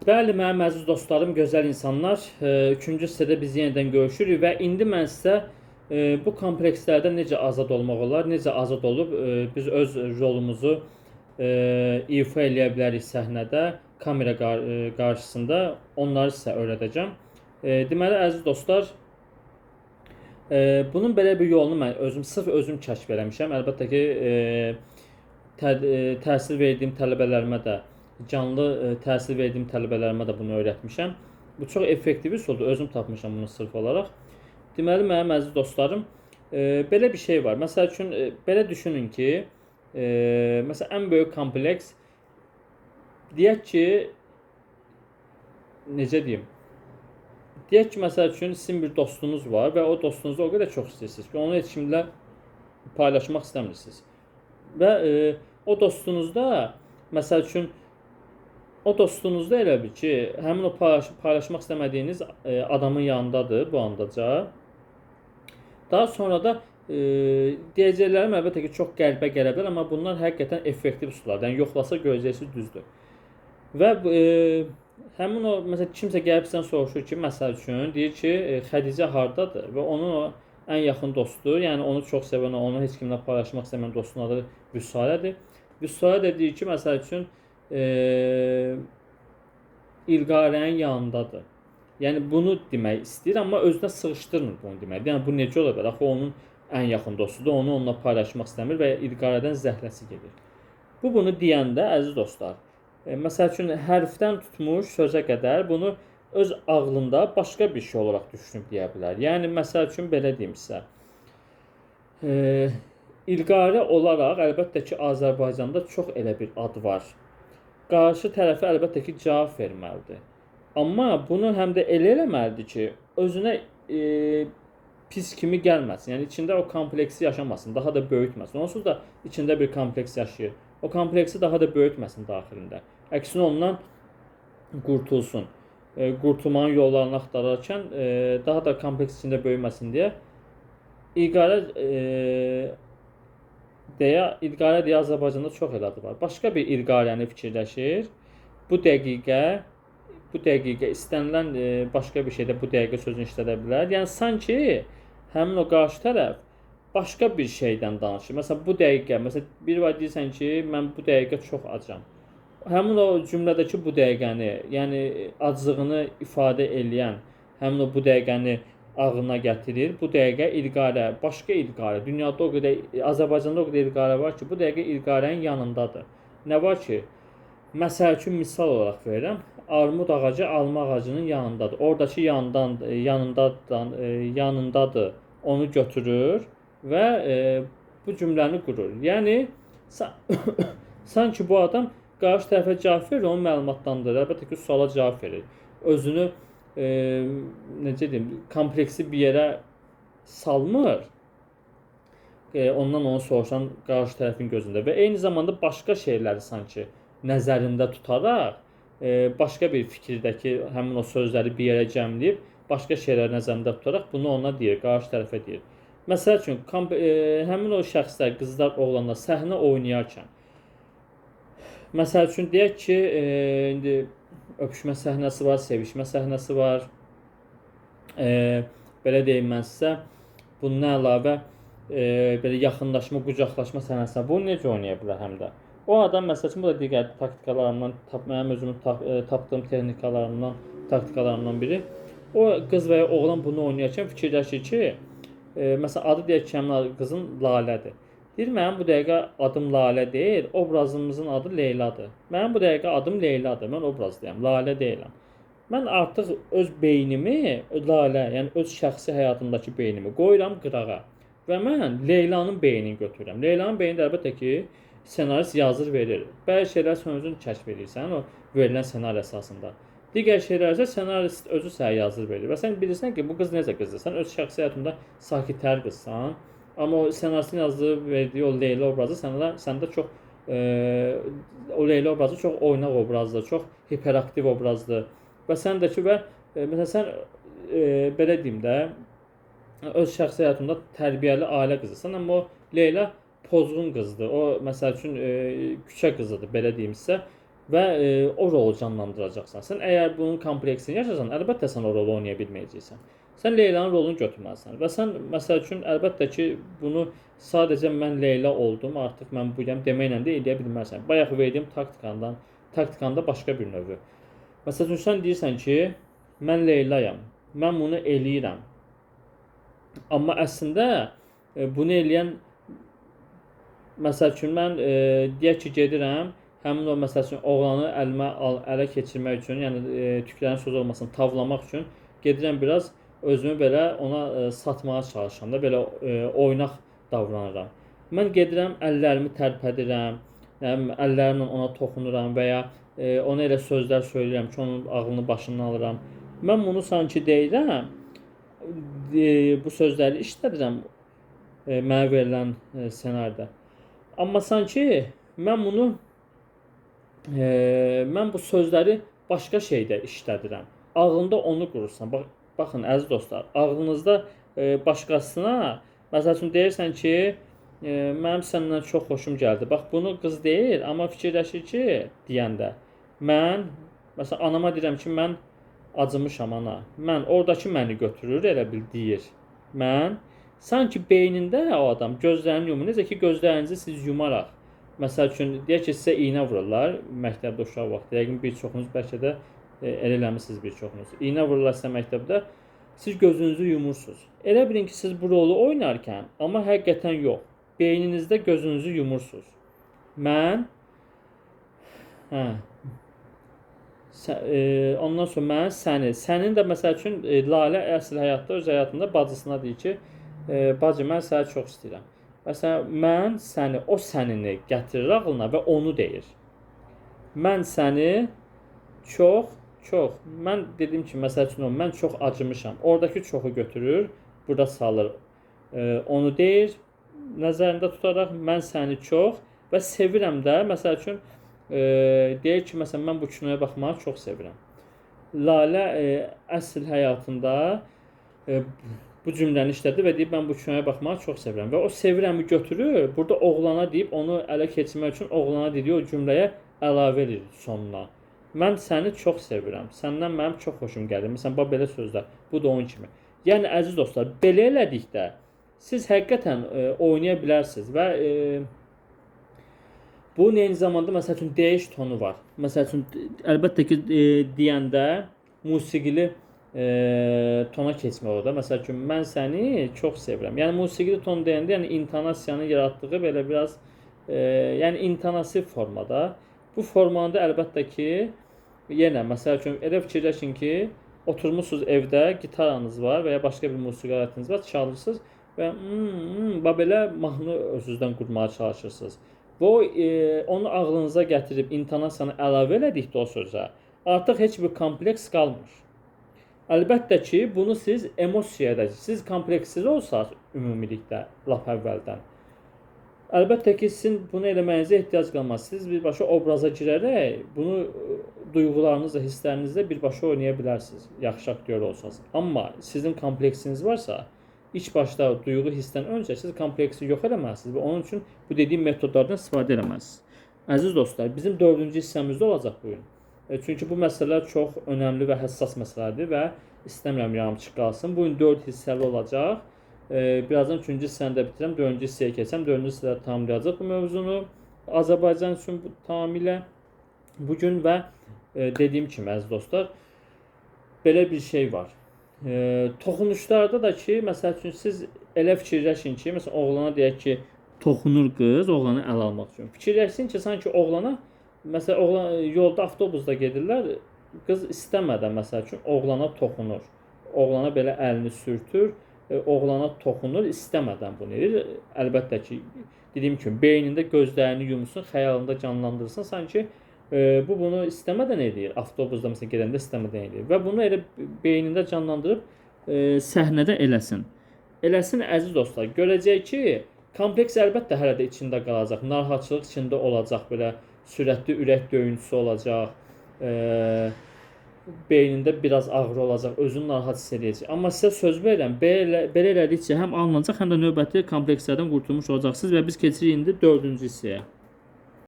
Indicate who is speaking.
Speaker 1: Bəli, mənim əziz dostlarım, gözəl insanlar, üçüncü hissədə biz yenidən görüşürük və indi mən sizə bu komplekslərdən necə azad olmaq olar, necə azad olub biz öz rolumuzu ifa eləyə bilərik səhnədə, kamera qarşısında, onları sizə öyrədəcəm. Deməli, əziz dostlar, bunun belə bir yolunu mən özüm, sırf özüm kəşf eləmişəm. Əlbəttə ki, təhsil verdiyim tələbələrimə də, canlı təhsil verdiyim tələbələrimə də bunu öyrətmişəm. Bu çox effektiv üsuldur, özüm tapmışam bunu sırf olaraq. Deməli, mənim əziz dostlarım, belə bir şey var. Məsəl üçün, belə düşünün ki, məsələn, ən böyük kompleks, deyək ki, necə deyim, deyək ki, məsəl üçün, sizin bir dostunuz var və o dostunuzu o qədər çox istəyirsiniz ki, onu heç kimlə paylaşmaq istəmirsiniz. Və o dostunuzda, məsəl üçün, o dostunuzda elə bil ki, həmin o paylaşmaq istəmədiyiniz adamın yanındadır bu andaca. Daha sonra da deyəcəklərim əlbəttə ki, çox qəribə gələ bilər, amma bunlar həqiqətən effektiv üsullardır. Yəni, yoxlasa görəcəksiniz, düzdür. Və həmin o, məsələn, kimsə gəlib sizdən soruşur ki, məsəl üçün, deyir ki, Xədicə hardadır və onun o ən yaxın dostu, yəni onu çox sevən, onu heç kimlə paylaşmaq istəməyən dostun adı Vüsalədir. Vüsalə də deyir ki, məsəl üçün, İlqarənin yanındadır. Yəni, bunu demək istəyir, amma özünə sığışdırmır bunu demək. Yəni, bu necə ola bilər? Axı, onun ən yaxın dostudur, onu onunla paylaşmaq istəmir və İlqarədən zəhləsi gedir. Bu, bunu deyəndə, əziz dostlar, məsəl üçün, hərfdən tutmuş sözə qədər bunu öz ağlında başqa bir şey olaraq düşünüb deyə bilər. Yəni, məsəl üçün, belə deyim sizə. İlqarə olaraq, əlbəttə ki, Azərbaycanda çox elə bir ad var. Qarşı tərəfə əlbəttə ki, cavab verməlidir. Amma bunu həm də elə eləməlidir ki, özünə pis kimi gəlməsin. Yəni, içində o kompleksi yaşamasın, daha da böyütməsin. Onsuz da içində bir kompleks yaşayır. O kompleksi daha da böyütməsin daxilində. Əksinə ondan qurtulsun. Qurtulmanın yollarını axtararkən daha da kompleks içində böyüməsin deyə İlqarə deyə Azərbaycanda çox elə adı var. Başqa bir İlqarəni fikirləşir. Bu dəqiqə istənilən başqa bir şeydə bu dəqiqə sözünü işlədə bilər. Yəni, sanki həmin o qarşı tərəf başqa bir şeydən danışır. Məsələn, bu dəqiqə, məsələn, bir var deyirsən ki, mən bu dəqiqə çox acam. Həmin o cümlədəki bu dəqiqəni, yəni aclığını ifadə eləyən, həmin o bu dəqiqəni ağlına gətirir. Bu dəqiqə İlqarə, başqa İlqarə, dünyada o qədər, Azərbaycanda o qədər İlqarə var ki, bu dəqiqə İlqarənin yanındadır. Nə var ki, məsəl üçün misal olaraq verirəm, armud ağacı alma ağacının yanındadır. Oradakı yanındadır, onu götürür və bu cümləni qurur. Yəni, sanki bu adam qarşı tərəfə cavab verir, onu məlumatlandırır. Əlbəttə ki, suala cavab verir. Özünü, necə deyim, kompleksi bir yerə salmır. Ondan onu soruşan qarşı tərəfin gözündə və eyni zamanda başqa şeyləri sanki nəzərində tutaraq, başqa bir fikirdəki həmin o sözləri bir yerə cəmləyib, başqa şeyləri nəzərində tutaraq bunu ona deyir, qarşı tərəfə deyir. Məsəl üçün, həmin o şəxslər, qızlar, oğlanlar səhnə oynayarkən, məsəl üçün, deyək ki, indi öpüşmə səhnəsi var, sevişmə səhnəsi var, belə deyim mən sizə, bundan əlavə belə yaxınlaşma, qucaqlaşma səhnəsi var. Bunu necə oynaya bilər həm də? O adam, məsəl üçün, bu da digər taktikalarımdan, mənim özümün tapdığım texnikalarımdan, taktikalarımdan biri. O qız və ya oğlan bunu oynayarkən fikirləşir ki, məsələn, adı deyək ki, həmin qızın Lalədir. Deyir, mənim bu dəqiqə adım Lalə deyil, obrazımızın adı Leyladır. Mənim bu dəqiqə adım Leyladır, mən obrazdayam, Lalə deyiləm. Mən artıq öz beynimi, Lalə, yəni öz şəxsi həyatımdakı beynimi qoyuram qırağa və mən Leylanın beynini götürürəm. Leylanın beyni də əlbəttə ki, senarist yazır, verir. Bəzi şeylər sən özün kəşf edirsən, o verilən senari əsasında. Digər şeylər isə senarist özü sənə yazır, verir. Və sən bilirsən ki, bu qız necə qızdır. Sən öz şəxsi həyatında sakitər qızsan. Amma o senaristin yazdığı, verdiyi o Leyla obrazı səndə çox, o Leyla obrazı çox oynaq obrazdır, çox hiperaktiv obrazdır. Və sən də ki, və məsələn, sən belə deyim də, öz şəxsi həyatında tərbiyəli ailə qızısan, amma o Leyla pozğun qızdır. O, məsəl üçün, küçə qızıdır, belə deyim sizə. Və o rolu canlandıracaqsan. Sən əgər bunun kompleksini yaşasan, əlbəttə sən o rolu oynaya bilməyəcəksən. Sən Leylanın rolunu götürməlisən və sən məsəl üçün əlbəttə ki, bunu sadəcə mən Leyla oldum, artıq mən buyam deməklə də eləyə bilməzsən. Bayaq verdiyim taktikanda başqa bir növü. Məsəl üçün sən deyirsən ki, mən Leylayam, mən bunu eləyirəm. Amma əslində bunu eləyən məsəl üçün mən deyək ki, gedirəm, həmin o məsəl üçün oğlanı əlimə ələ keçirmək üçün, yəni tüklərin söz olmasın, tavlamaq üçün gedirəm biraz özümü belə ona satmağa çalışıram da, belə oynaq davranıram. Mən gedirəm, əllərimi tərpədirəm, əllərimlə ona toxunuram və ya ona elə sözlər söyləyirəm ki, onun ağlını başından alıram. Mən bunu sanki deyirəm, bu sözləri işlədirəm mənə verilən ssenaridə. Amma sanki mən bunu mən bu sözləri başqa şeydə işlədirəm. Ağlında onu qurursan. Baxın əziz dostlar, ağlınızda başqasına, məsəl üçün deyirsən ki, mənim səndən çox xoşum gəldi. Bax bunu qız deyir, amma fikirləşir ki, deyəndə mən məsələn anama deyirəm ki, mən acımışam ana. Mən oradakı məni götürür, elə bil deyir. Mən sanki beynində o adam gözlərini yumur. Necə ki gözlərinizi siz yumaraq, məsəl üçün deyək ki, sizə iynə vururlar məktəbdə uşaq vaxtı. Yəqin bir çoxunuz bəlkə də elə eləmisiniz bir çoxunuz. İynə vururlar sizə məktəbdə, siz gözünüzü yumursunuz. Elə bilin ki, siz bu rolu oynarkən, amma həqiqətən yox. Beyninizdə gözünüzü yumursunuz. Mən ondan sonra mən səni, sənin də məsəl üçün Lalə əsl həyatda, öz həyatında bacısına deyir ki, bacı mən səni çox istəyirəm. Məsələn, mən səni, o sənini gətirir ağlına və onu deyir. Mən səni çox, çox, mən dedim ki, məsəl üçün, mən çox acımışam. Oradakı çoxu götürür, burada salır. Onu deyir, nəzərində tutaraq mən səni çox və sevirəm də, məsəl üçün, deyir ki, məsələn, mən bu kinoya baxmağı çox sevirəm. Lalə əsl həyatında bu cümləni işlədi və deyib, mən bu kinoya baxmağı çox sevirəm. Və o sevirəmi götürür, burada oğlana deyib, onu ələ keçirmək üçün oğlana dediyi o cümləyə əlavə edir sonuna. Mən səni çox sevirəm, səndən mənim çox xoşum gəlir. Məsələn, bax belə sözlər, bu da onun kimi. Yəni, əziz dostlar, belə elədikdə siz həqiqətən oynaya bilərsiniz və bunun eyni zamanda, məsəl üçün, deyiş tonu var. Məsəl üçün, əlbəttə ki, deyəndə musiqili tona keçmək olur da. Məsəl üçün, mən səni çox sevirəm. Yəni, musiqili ton deyəndə, yəni intonasiyanın yaratdığı belə biraz, yəni intonasiv formada. Bu formanı da əlbəttə ki, yenə, məsəl üçün, elə fikirləşin ki, oturmuşsunuz evdə, gitaranız var və ya başqa bir musiqi alətiniz var, çalırsınız və bax belə mahnı özünüzdən qurmağa çalışırsınız. Və o, onu ağlınıza gətirib intonasiyanı əlavə elədikdə o sözə, artıq heç bir kompleks qalmır. Əlbəttə ki, bunu siz emosiya edəcəksiniz. Siz kompleksiz olsanız ümumilikdə, lap əvvəldən. Əlbəttə ki, sizin bunu eləməyinizə ehtiyac qalmaz. Siz birbaşa obraza girərək bunu duyğularınızla, hisslərinizlə birbaşa oynaya bilərsiniz, yaxşı aktyor olsanız. Amma sizin kompleksiniz varsa, ilk başda duyğu hissdən öncə siz kompleksi yox eləməlisiniz və onun üçün bu dediyim metodlardan istifadə eləməlisiniz. Əziz dostlar, bizim dördüncü hissəmizdə olacaq bu gün. Çünki bu məsələlər çox önəmli və həssas məsələdir və istəmirəm yarımçıq qalsın. Bu gün 4 hissəli olacaq. Birazdan 3-cü hissəni də bitirəm, 4-cü hissəyə keçəm. 4-cü hissədə tamamlayacaq bu mövzunu. Azərbaycan üçün tamamilə bugün və dediyim kimi, əziz dostlar, belə bir şey var. Toxunuşlarda da ki, məsəl üçün, siz elə fikirləşin ki, məsələn, oğlana deyək ki, toxunur qız, oğlanı əl almaq üçün. Fikirləşsin ki, sanki oğlana, məsələn, oğlan, yolda avtobusda gedirlər, qız istəmədən, məsəl üçün, oğlana toxunur. Oğlana belə əlini sürtür, oğlana toxunur, istəmədən bunu edir. Əlbəttə ki, dediyim kimi, beynində gözlərini yumsun, xəyalında canlandırsın, sanki bu bunu istəmədən edir. Avtobusda məsələn gedəndə istəmədən edir və bunu elə beynində canlandırıb səhnədə eləsin. Eləsin əziz dostlar, görəcək ki, kompleks əlbəttə hələ də içində qalacaq, narahatçılıq içində olacaq, belə sürətli ürək döyüntüsü olacaq, beynində biraz ağrı olacaq, özünü narahat hiss edəcək. Amma sizə söz verirəm, belə elədikcə həm alınacaq, həm də növbəti komplekslərdən qurtulmuş olacaqsınız və biz keçirik indi 4-cü hissəyə.